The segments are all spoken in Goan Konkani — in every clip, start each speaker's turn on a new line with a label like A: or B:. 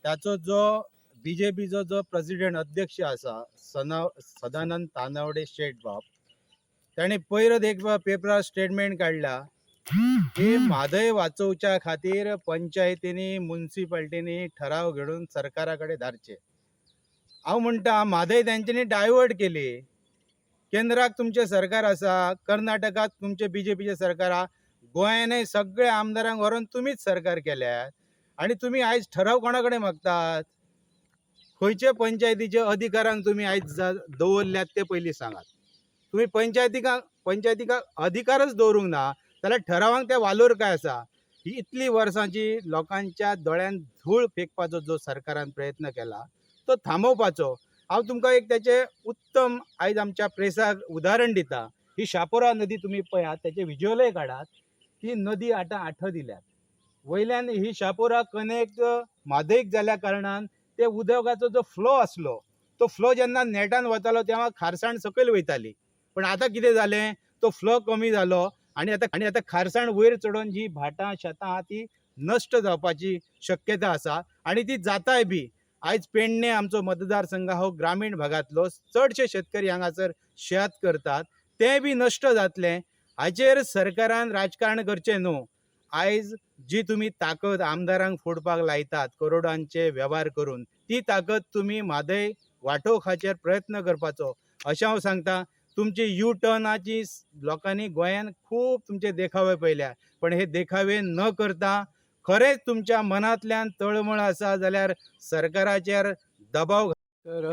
A: ताचो जो बीजेपीचो जो प्रेसिडेंट अध्यक्ष आसा सदानंद तानावडे शेट बाब, ताणें पयरच एक पेपरार स्टेटमेंट काडला की म्हादय वाचोवच्या खातीर पंचायतींनी, मुन्सिपाल्टींनी ठराव घेवन सरकारा कडेन धाडचे. हांव म्हणटा, म्हादय तेंच्यांनी डायवर्ट केली. केंद्राक तुमचें सरकार आसा, कर्नाटकात तुमचें बीजेपीचें सरकार आहा, गोंयानय सगळ्या आमदारांक व्हरोन तुमीच सरकार केल्यात आनी तुमी आयज ठराव कोणा कडेन मागतात? खंयचे पंचायतीचे अधिकारांक तुमी आयज दवरल्यात ते पयलीं सांगात. तुमी पंचायतीका अधिकारच दवरूंक ना जाल्यार ठरावांक ते वालोर काय आसा? ही इतली वर्सांची लोकांच्या दोळ्यांत धूळ फेकपाचो जो सरकारान प्रयत्न केला तो थांबोवपाचो. हांव तुमकां एक तेचें उत्तम आयज आमच्या प्रेसाक उदाहरण दिता. ही शापोरा नदी तुमी पळयात, तेचे विज्युअलय काडात. ती नदी आतां आठत दिल्यात. वयल्यान ही शापोरा कनेक्ट म्हादयक जाल्या कारणान ते उदकाचो जो फ्लो आसलो तो फ्लो जेन्ना नेटान वतालो तेन्ना खारसाण सकयल वयताली. पण आतां कितें जालें, तो फ्लो कमी जालो आनी आतां खारसाण वयर चडोन जी भाटां शेतां आहा ती नश्ट जावपाची शक्यता आसा आनी ती जाताय बी. आयज पेडणे आमचो मतदारसंघ हो ग्रामीण भागांतलो, चडशे शेतकरी हांगासर शेत करतात, तें बी नश्ट जातलें. हाचेर सरकारान राजकारण करचें न्हू. आयज जी तुमी ताकद आमदारांक फोडपाक लायतात करोडांचे वेव्हार करून, ती ताकद तुमी म्हादय वाटोवपाचेर प्रयत्न करपाचो अशें हांव सांगता. तुमची यू टर्नाची लोकांनी गोंयान खूब तुमचे देखावे पळयल्या, पण हे देखावे न करता खरेंच तुमच्या मनांतल्यान तळमळ आसा जाल्यार सरकाराचेर दबाव
B: तर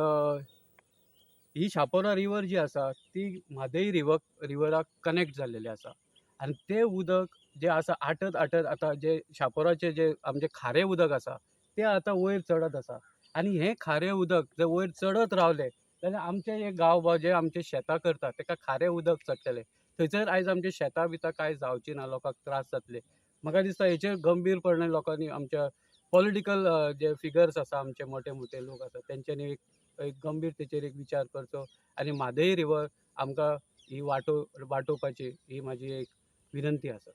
B: ही शापोरा रिवर जी आसा ती म्हादय रिवराक कनेक्ट जाल्लेली आसा आनी तें उदक जें आसा आटत आटत आतां जें शापोराचें जें आमचें खारें उदक आसा तें आतां वयर चडत आसा. आनी हें खारें उदक जर वयर चडत रावलें जाल्यार आमचे हे गांव जे आमचे शेतां करतात ताका खारें उदक चडटलें. थंयसर आयज आमचीं शेतां बितां कांय जावचीं ना, लोकांक त्रास जातले. म्हाका दिसता हेचेर गंभीरपणे लोकांनी, आमच्या पॉलिटिकल जे फिगर्स आसा, आमचे मोटे मोटे लोक आसा, तेंच्यांनी एक एक गंभीर तेचेर एक विचार करचो आनी म्हादय रिवर आमकां ही वाटोवपाची ही म्हाजी एक विनंती आसा.